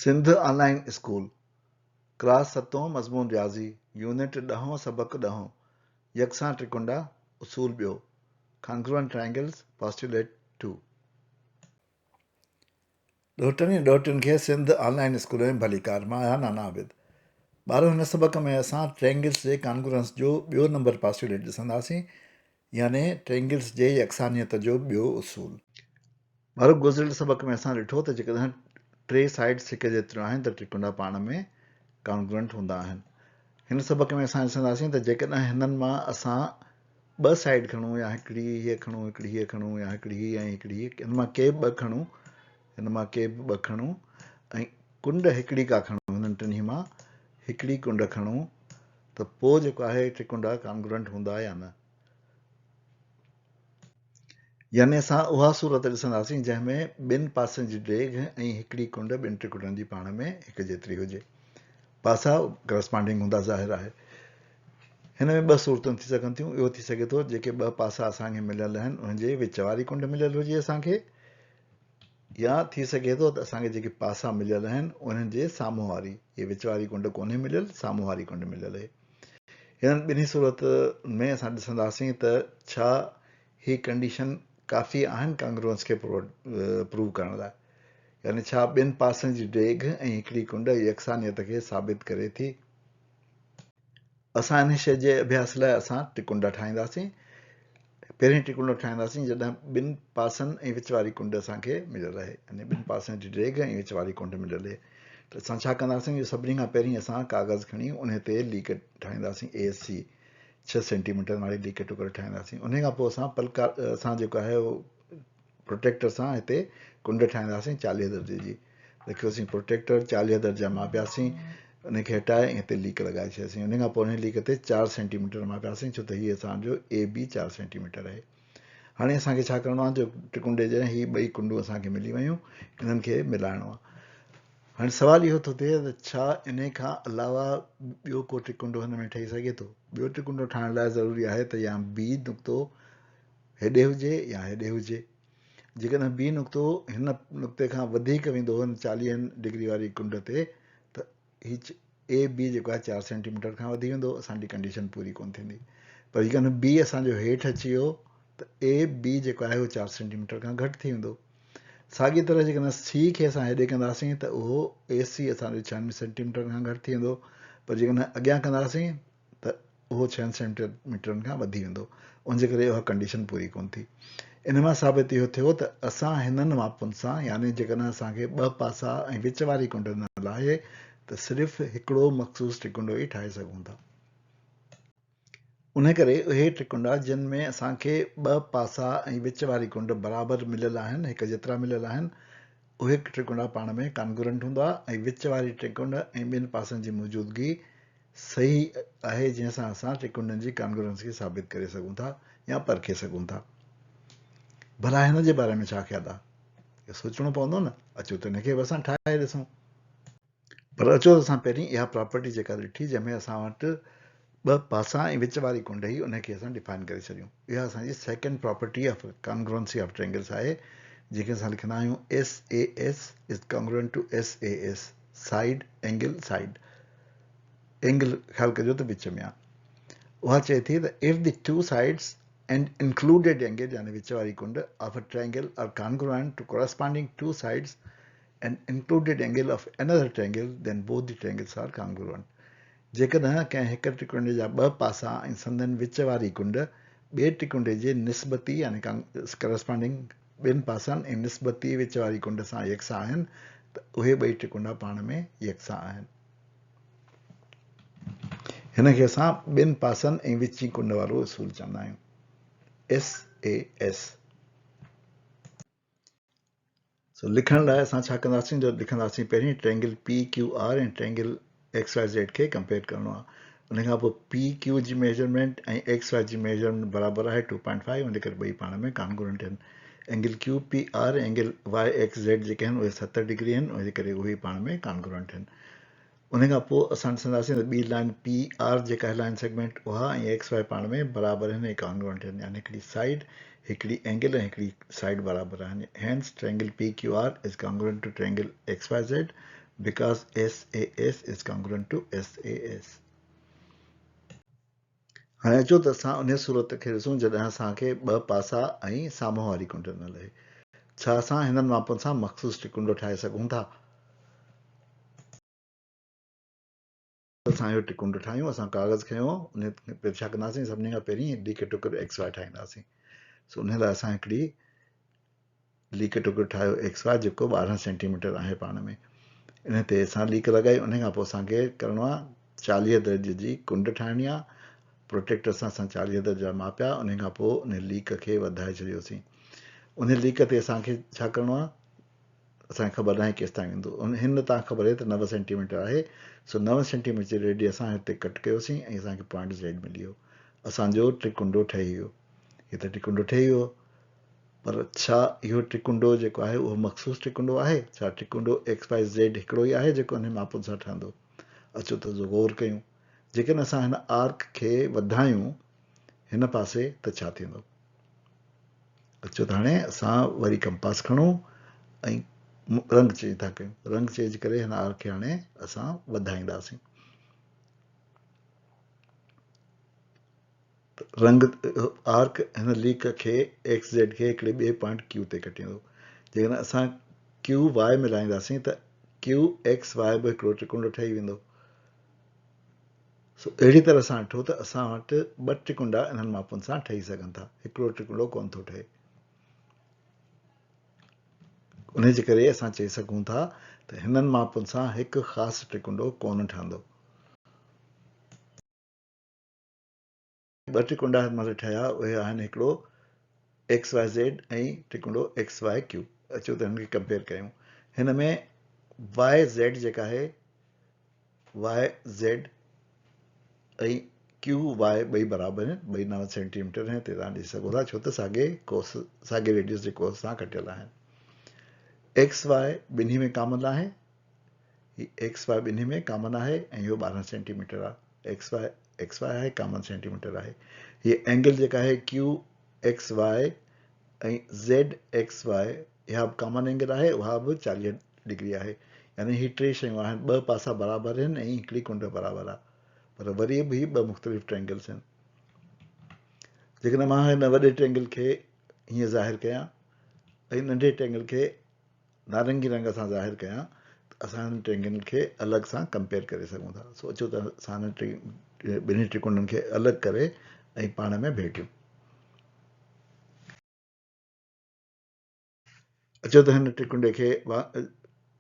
سنڌ آن line school, class ستون مضمون رياضي، يونٽ ڏهون سبق ڏهون، يڪسان ٽرڪنڊا، اصول ٻيو، Congruent Triangles، Postulate Two. ڏوهٽن ۽ ڏوهٽين کي سنڌ آن لائين اسڪول ۾ ڀليڪار، مان آهيان نانا عابد. ٻارو هن سبق ۾ اسان ٽرينگلز جي ڪانگرنس جو ٻيو نمبر پاسٽيوليٽ ڏسنداسين يعني ٽرينگلز جي يڪسانيت جو ٻيو اصول. ٻارو گذريل سبق ۾ اسان ڏٺو ته جيڪڏهن ٽي سائيڊس هڪ جيتريون آهن ته ٽرڪنڊا پاڻ ۾ ڪانگرنٽ هوندا آهن. هن سبق ۾ اسان ڏسنداسين ته جيڪڏهن هنن مان اسان ٻه سائيڊ کڻون يا هڪڙي هيء کڻون هڪڙي هيء کڻون يا هڪڙي هيء ۽ هڪڙي هيء هن مان ڪي به ٻه کڻون هن مان ڪي به ٻه کڻون ۽ ڪنڊ هڪڙي ڪا کڻون هنن ٽنهي مان هڪڙي ڪنڊ کڻون ته پوء جيڪو آهي ٽرڪنڊا ڪانگرنٽ هوندا يا نه. يعني اسان اها صورت ڏسنداسين جنهن ۾ ٻن پاسن جي ڊيگهه ۽ هڪڙي ڪنڊ ٻن ٽڪرن جي پاڻ ۾ هڪ جيتري هجي. پاسا ڪرسپانڊنگ هوندا ظاهر آهي. هن ۾ ٻه صورتون ٿي سگهن ٿيون. اهو ٿي سگهي ٿو جيڪي ٻه پاسا اسان کي مليل آهن انهن جي وچ واري ڪنڊ مليل هجي اسان کي يا ٿي سگهي ٿو ته اسان کي جيڪي پاسا مليل آهن انهن جي سامهون واري هي وچ واري ڪنڊ ڪونهي مليل سامهون واري ڪنڊ مليل آهي. هنن ٻنهي صورتن ۾ اسان ڏسنداسين ته ڇا هي ڪنڊيشن ڪافي آهن ڪانگروئنس کي پروو ڪرڻ لاء يعني ڇا ٻن پاسن جي ڊيگهه ۽ هڪڙي ڪنڊ يڪسانيت کي ثابت ڪري ٿي. اسان انهي شيء جي اڀياس لاء اسان ٽڪنڊا ٺاهينداسين. پهرين ٽڪنڊو ٺاهينداسين جڏهن ٻن پاسن ۽ وچ واري ڪنڊ اسان کي مليل آهي يعني ٻن پاسن جي ڊيگهه ۽ وچ واري ڪنڊ مليل آهي ته اسان ڇا ڪنداسين جو سڀني کان پهرين اسان ڪاغذ کڻي ان تي ليڪ ٺاهينداسين اي سي 6 سينٽي ميٽر واري ليڪ ٽڪر ٺاهينداسين ان کان پوء اسان پلڪا اسان جيڪو آهي اهو پروٽيڪٽر سان هتي ڪنڊ ٺاهينداسين 40 درجي جي رکيوسين پروٽيڪٽر 40 درجا ماپياسين ان کي هٽائي ۽ هتي ليڪ لڳائي ڇڏياسين ان کان پوء ان ليڪ تي 4 سينٽي ميٽر ماپياسين ڇو ته هي اسان جو اي بي 4 سينٽي ميٽر آهي هاڻي اسان کي ڇا ڪرڻو آهي جو ٽڪنڊي جي هي ٻئي ڪنڊون اسان کي ملي ويون انهن کي ملائڻو آهي هاڻي سوال اهو ٿو ٿئي ته ڇا ان کان علاوه ٻيو ڪو ٽڪنڊو هن ۾ ٺهي سگهي ٿو ٻيو ٽڪنڊو ٺاهڻ لاء ضروري آهي ته يا بي نقطو هيڏي هجي يا هيڏي هجي جيڪڏهن بي نقطو هن نقطي کان وڌيڪ ويندو هن چاليهن ڊگري واري ڪنڊ تي ته هي اي بي جيڪو آهي 4 سينٽي ميٽر کان وڌي ويندو اسان جي ڪنڊيشن پوري ڪونه ٿيندي پر جيڪڏهن بي اسان جو هيٺ اچي ويو ته اي بي جيڪو آهي اهو 4 سينٽي ميٽر کان گهٽ ٿي ويندو ساڳي طرح جيڪڏهن سي کي اسان هيڏي ڪنداسين ته اهو اي سي اسان جو 96 سينٽي ميٽر کان گهٽ ٿي ويندو پر جيڪڏهن اڳيان ڪنداسين ته اهو ڇهن سينٽي ميٽرن کان وڌي ويندو، ان جي ڪري اها ڪنڊيشن پوري ڪونه ٿي. ان مان ثابت اهو ٿيو ته اسان هنن ماپن سان يعني جيڪڏهن اسان کي ٻه پاسا ۽ وچ واري ڪنڊ ڏنل آهي ته صرف هڪڙو مخصوص ٽڪنڊو ئي ٺاهي سگهون ٿا. ان ڪري اهي ٽڪنڊا جن ۾ اسان کي ٻه پاسا ۽ وچ واري ڪنڊ برابر مليل آهن، هڪ جيترا مليل آهن، اهي ٽڪنڊا پاڻ ۾ ڪانگرنٽ هوندا ۽ وچ واري ٽڪنڊ ۽ ٻن پاسن جي موجودگي صحيح آهي جنهن سان اسان ٽرڪنڊن جي ڪانگرنس کي ثابت ڪري سگهون ٿا يا پرکي سگهون ٿا. ڀلا هن جي باري ۾ ڇا خيال آهي؟ اهو سوچڻو پوندو نه. اچو ته هن کي به اسان ٺاهي ڏسون. پر اچو ته اسان پهرين اها پراپرٽي جيڪا ڏٺي جنهن ۾ اسان وٽ ٻه پاسا ۽ وچ واري ڪنڊ هئي ان کي اسان ڊفائن ڪري ڇڏيون. اها اسان جي second property of congruency of triangles آهي جنهن کي اسان لکندا آهيون S A S is congruent to S A S, side, angle, side. Angle خيال ڪجو ته وچ ۾ آ. اها چئي ٿي ته if the two sides and included angle يعني وچ واري ڪنڊ of a triangle are congruent to corresponding two sides and included angle of another triangle then both the triangles are congruent جيڪڏهن ڪنهن هڪ ٽڪنڊي جا ٻه پاسا ۽ سندن وچ واري ڪنڊ ٻئي ٽڪنڊي جي نسبتي يعني ڪرسپانڊنگ ٻن پاسن ۽ نسبتي وچ واري ڪنڊ سان يڪسان آهن ته اهي ٻئي ٽڪنڊا پاڻ ۾ يڪسان آهن. هن کي اسان ٻن پاسن ۽ وچين ڪنڊ وارو اصول چوندا آهيون. S A S. سو لکڻ لاء اسان ڇا ڪنداسين جو لکنداسين پهرين triangle P Q R ۽ triangle X Y Z کي ڪمپيئر ڪرڻو آهي. ان کان پوء پي ڪيو جي ميجرمينٽ ۽ ايڪس وائي جي ميجرمينٽ برابر آهي 2.5 ان جي ڪري ٻئي پاڻ ۾ ڪانگرنٽ آهن. Angle Q P R ۽ angle Y X Z جيڪي آهن اهي 70 ڊگري آهن ان جي ڪري اهي پاڻ ۾ ڪانگرنٽ آهن. ان کان پوء اسان ڏسنداسين ته ٻي لائين پي آر جيڪا آهي لائين سيگمينٽ اها ۽ ايڪس وائي پاڻ ۾ برابر آهن ۽ ڪانگرنٽ آهن يعني هڪڙي سائيڊ هڪڙي اينگل ۽ هڪڙي سائيڊ برابر آهن hence triangle P Q R is congruent to triangle X Y Z Because S A S is congruent to S A S. هاڻي اچو ته اسان انهيء صورت کي ڏسون جڏهن اسان کي ٻه پاسا ۽ سامهون واري ڪنڊ نه لهي. ڇا اسان هنن ماپن سان مخصوص ٽڪنڊو ٺاهي سگهون ٿا؟ اسان اهو ٽڪنڊو ٺاهيون. اسان ڪاغذ کنيو، انهيء پهرين ڇا ڪنداسين؟ سڀني کان پهرين ليڪ ٽڪر ايڪس واء ٺاهينداسين. سو انهيء لاء اسان هڪڙي ليڪ ٽڪر ٺاهيو ايڪس واء جيڪو 12 سينٽي ميٽر آهي پاڻ ۾. ان تي اسان ليڪ لڳائي. ان کان پوء اسان کي ڪرڻو آهي 40 درجي جي ڪنڊ ٺاهڻي آهي. پروٽيڪٽر سان اسان 40 درجا ماپيا. ان کان پوء ان ليڪ کي وڌائي ڇڏيوسين. ان ليڪ تي اسان کي ڇا ڪرڻو آهي؟ اسان کي خبر ناهي ڪيستائين ويندو. هن تان خبر آهي ته 9 سينٽي ميٽر آهي. سو 9 سينٽي ميٽر جي ريڊيس سان هتي ڪٽ ڪيوسين ۽ اسان کي پوائنٽ زيڊ ملي ويو. اسان جو ٽڪنڊو ٺهي ويو. هي ته ٽڪنڊو ٺهي ويو. پر ڇا اهو ٽڪنڊو جيڪو آهي اهو مخصوص ٽڪنڊو آهي؟ ڇا ٽڪنڊو ايڪس وائي زيڊ هڪڙو ئي آهي جيڪو انهي ماپن سان ٺهندو؟ اچو ته غور ڪيون. جيڪڏهن اسان هن آرڪ کي وڌايون هن پاسي ته ڇا ٿيندو؟ اچو ته هاڻي اسان وري ڪمپاس کڻون ۽ رنگ چينج ٿا ڪيون. رنگ چينج ڪري هن آرڪ کي هاڻي اسان وڌائينداسين. رنگ آرڪ هن ليڪ کي ايڪس زيڊ کي هڪڙي ٻئي پوائنٽ ڪيو تي ڪٽيندو. جيڪڏهن اسان ڪيو واء ملائينداسين ته ڪيو ايڪس واء به هڪڙو ٽڪنڊو ٺهي ويندو. سو اهڙي طرح سان ڏٺو ته اسان وٽ ٻه ٽڪنڊا انهن ماپن سان ٺهي سگهن ٿا، هڪڙو ٽڪنڊو ڪونه ٿو ٺهي. انهي جي ڪري اسان چئي سگهون ٿا ته هنن ماپن سان هڪ خاص ٽڪنڊو ڪونه ٺهندو. ٻه ٽڪنڊا هن مهل ٺهيا اهي آهن هڪڙو ايڪس واء زيڊ ۽ ٽڪنڊو ايڪس واء ڪيو. اچو ته هن کي ڪمپيئر ڪيون. هن ۾ واء زيڊ جيڪا آهي واء زيڊ ۽ ڪيو واء ٻئي برابر آهن، ٻئي 9 سينٽي ميٽر آهن. هتي توهان ڏسي سگهو ٿا ڇو ته ساڳي ڪوس ساڳي ريڊيس جي ڪوس سان ڪٽيل آهن. ايڪس واء ٻنهي ۾ ڪامن آهي. هي ايڪس واء ٻنهي ۾ ڪامن آهي ۽ اهو 12 سينٽي ميٽر آهي. ايڪس واء ايڪس واء آهي ڪامن سينٽي ميٽر آهي. هيء اينگل جيڪا آهي ڪيو X Y ۽ Z X Y اها به ڪامن اينگل آهي اها به 40 ڊگري آهي. يعني هي ٽي شيون آهن، ٻه پاسا برابر آهن ۽ هڪڙي ڪنڊ برابر آهي پر وري به هي ٻه مختلف ٽرينگلس آهن. جيڪڏهن مان هن وڏي ٽرينگل کي هيئن ظاهر ڪيان ۽ ننڍي ٽرينگل کي نارنگي رنگ سان ظاهر ڪيان ته اسان هنن ٽرينگل کي الڳ سان ڪمپيئر ڪري سگهون ٿا. سو اچو ته اسان هنن ٻنهي ٽرڪونڊن کي الڳ ڪري ۽ پاڻ ۾ ڀيٽيون. اچو ته هن ٽرڪونڊي کي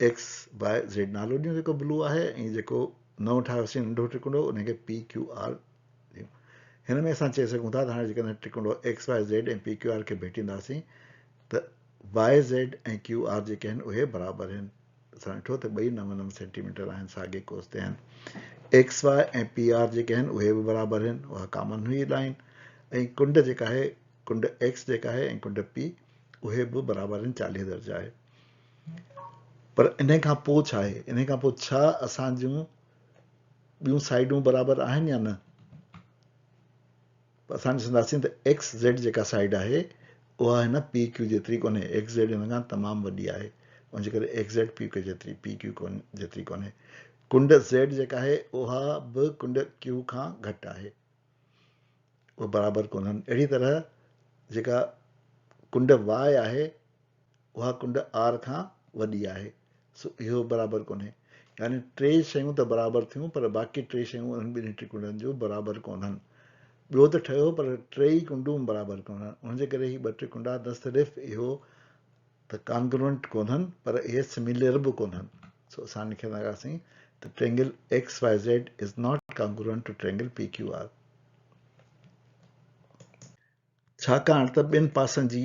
ايڪس واء زيڊ نالو ڏيون جيڪو بلو آهي ۽ جيڪو نئون ٺاهيوسين ننڍو ٽرڪونڊو ان کي پي ڪيو آر ڏيون. هن ۾ اسان چئي سگهون ٿا ته هاڻي جيڪڏهن ٽرڪونڊو X Y Z ۽ P Q R کي ڀيٽينداسين ته واء زيڊ ۽ ڪيو آر جيڪي آهن اهي برابر آهن. اسان ڏٺو ته ٻئي 9 9 سينٽي ميٽر آهن ساڳي ڪوس تي آهن. ايڪس واء ۽ پي آر جيڪي آهن اهي به برابر آهن اها ڪامن هئي لائين ۽ ڪنڊ جيڪا آهي ڪنڊ ايڪس جيڪا آهي ۽ ڪنڊ پي اهي به برابر آهن 40 درجا آهي. پر انهي کان پوء ڇا آهي؟ انهي کان پوء ڇا اسان جون ٻيون سائيڊون برابر آهن يا نه؟ اسان ڏسنداسين ته ايڪس زيڊ جيڪا سائيڊ آهي اها هن پي ڪيو جيتري ڪونهي، ايڪس زيڊ هن کان تمام وڏي آهي ان جي ڪري ايڪس زيڊ پي ڪيو جيتري پي ڪيو جيتري ڪونهي. ڪنڊ زيڊ جيڪا آهي اها به ڪنڊ ڪيو کان گهٽ آهي، اهي برابر ڪونهن. اهڙي طرح جيڪا ڪنڊ واء آهي اها ڪنڊ آر کان وڏي آهي سو اهو برابر ڪونهي. يعني ٽي شيون ته برابر ٿيون پر باقي ٽي شيون انهن ٻنهي ٽرڪنڊن جون برابر ڪونهن. ٻيو ته ٺهيو پر ٽيئي ڪنڊون برابر ڪونهن. ان جي ڪري هي ٻه ٽرڪنڊا نه صرف اهو ته ڪانگروئنٽ ڪونهن پر اهي سميلر به ڪونهن. سو اسان لکنداسين ته triangle X Y Z is not congruent to triangle P Q R. ڇاڪاڻ ته ٻن پاسن جي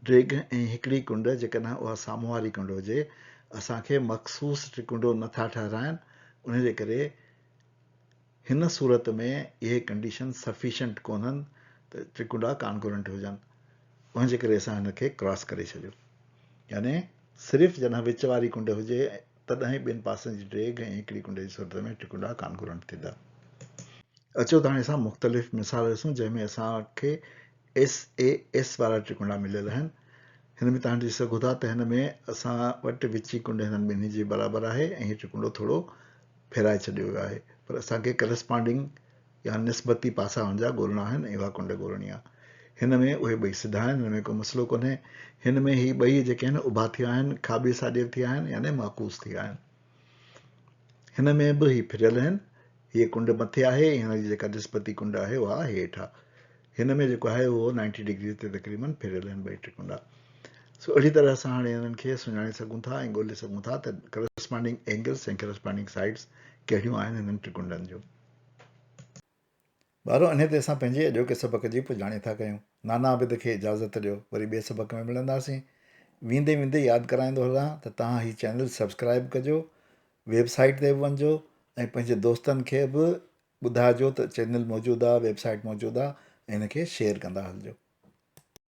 ڊيگهه ۽ هڪڙي ڪنڊ جيڪڏهن اها سامهون واري ڪنڊ هجي، اسان کي مخصوص ٽرڪنڊو نه ٿا ٺهرائن، ان جي ڪري هن صورت ۾ اهي ڪنڊيشن سفيشنٽ ڪونهن ته ٽرڪنڊا ڪانگورنٽ هجن، ان جي ڪري اسان هن کي ڪراس ڪري ڇڏيو. يعني صرف جڏهن وچ واري ڪنڊ هجي تڏهن ئي ٻن پاسن جي ڊيگهه ۽ هڪڙي ڪنڊ جي صورت ۾ ٽرڪنڊا ڪانگورنٽ ٿيندا. اچو ته هاڻي اسان مختلف مثال ڏسون جنهن ۾ اسان کي ايس اي ايس وارا ٽرڪنڊا مليل آهن. هن ۾ توهان ڏسي سگهو ٿا ته هن ۾ اسان وٽ وچين ڪنڊ هنن ٻنهي جي برابر آهي ۽ هي ٽڪنڊو ٿورو ڦيرائي ڇڏيو ويو آهي پر اسان کي ڪرسپانڊنگ يا نسبتي پاسا هن جا ڳولڻا آهن ۽ اها ڪنڊ ڳولڻي آهي. هن ۾ اهي ٻئي سڌا آهن هن ۾ ڪو مسئلو ڪونهي. هن ۾ هي ٻئي جيڪي آهن اڀا ٿيا آهن کاٻي ساڄي به ٿيا آهن يعني معڪوس ٿيا آهن. هن ۾ به هي ڦريل آهن. هيء ڪنڊ مٿي آهي ۽ هن جي جيڪا نسبتي ڪنڊ آهي اها هيٺ آهي. هن ۾ جيڪو آهي اهو نائنٽي ڊگريز تي تقريبن ڦريل آهن ٻئي ٽڪنڊا. سو اهڙي طرح اسان هاڻي انهن کي سڃاڻي سگهون ٿا ۽ ڳولي سگهون ٿا ته ڪرسپانڊنگ اينگلس ۽ ڪرسپانڊنگ سائيڊس ڪهڙيون آهن هنن ٽڪنڊن جون. ٻارو انهي تي اسان پنهنجي اڄوڪي سبق جي پڄاڻي ٿا ڪيون. نانا عابد کي اجازت ڏيو. وري ٻئي سبق ۾ ملنداسين. ويندي ويندي ياد ڪرائيندو هلان ته توهان هي چينل سبسڪرائيب ڪجو، ويب سائيٽ تي به وڃجو ۽ پنهنجي دوستن کي به ٻڌائجو ته چينل موجود آ، ويب سائيٽ موجود آ ۽ ان کي شيئر ڪندا هلجو.